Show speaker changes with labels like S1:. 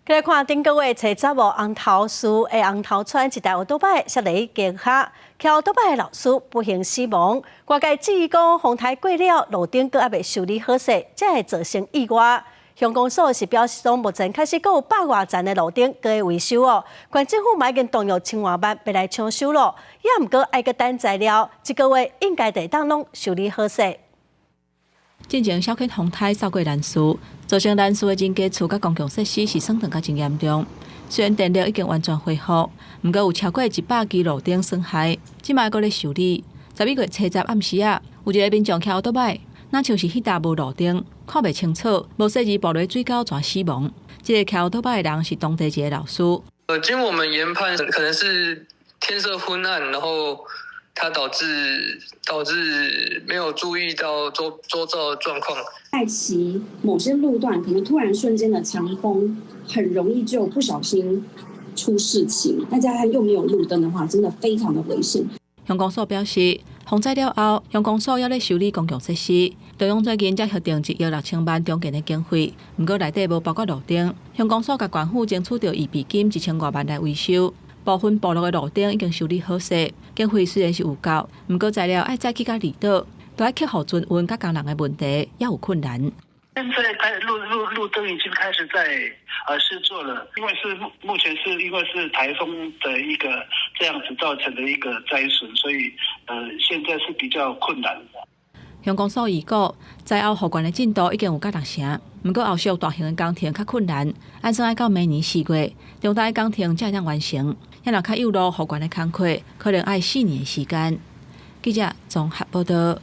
S1: 來看頂個月初十號，紅頭樹的紅頭村一台歐多擺摔佇溪跤，騎歐多擺的老師不幸死亡。外界質疑講，風颱過了，路燈閣猶未修理好勢，才會造成意外。鄉公所是表示講，目前確實閣有百外層的路燈閣咧維修哦。縣政府嘛已經動用千外萬欲來搶修咯，也毋過愛閣等材料，這個月應該會當攏修理好勢。
S2: 進前小犬風颱掃過蘭嶼，造成蘭嶼的人家厝佮公共設施是損斷甲真嚴重。雖然電力已經完全恢復，毋過有超過100支路燈損害，這擺閣咧修理。12月初十暗時仔，有一個民眾騎歐多擺，若像是彼搭無路燈，看袂清楚，無細膩步落水溝逝死亡。這個騎歐多擺的人是當地一個老師。
S3: 經我們研判，可能是天色昏暗，然後它導致沒有注意到周遭的狀況。
S4: 在騎某些路段，可能突然瞬間的強風，很容易就不小心出事情。再加上又沒有路燈的話，真的非常的危險。
S2: 鄉公所表示，風災了後，鄉公所猶咧修理公共設施。中央最近才核定1億6千萬重建的經費，毋過內底無包括路燈。鄉公所共縣府爭取著預備金1000外萬來維修。部分暴露的路燈已經修理好勢，經費雖然是有夠，毋過材料愛載去到離島，都愛克服船運佮工人的問題，也有困難。
S5: 現在開路燈已經開始在施作了，因為是目前是因為是颱風的一個這樣子造成的一個災損，所以現在是比較困難的。
S2: 鄉公所預估，災後復原的進度已經有甲六成，毋過後續大型的工程較困難，按算愛到明年4月，重大的工程才會當完成。若較幼路復原的工課，可能愛4年時間。記者綜合報道。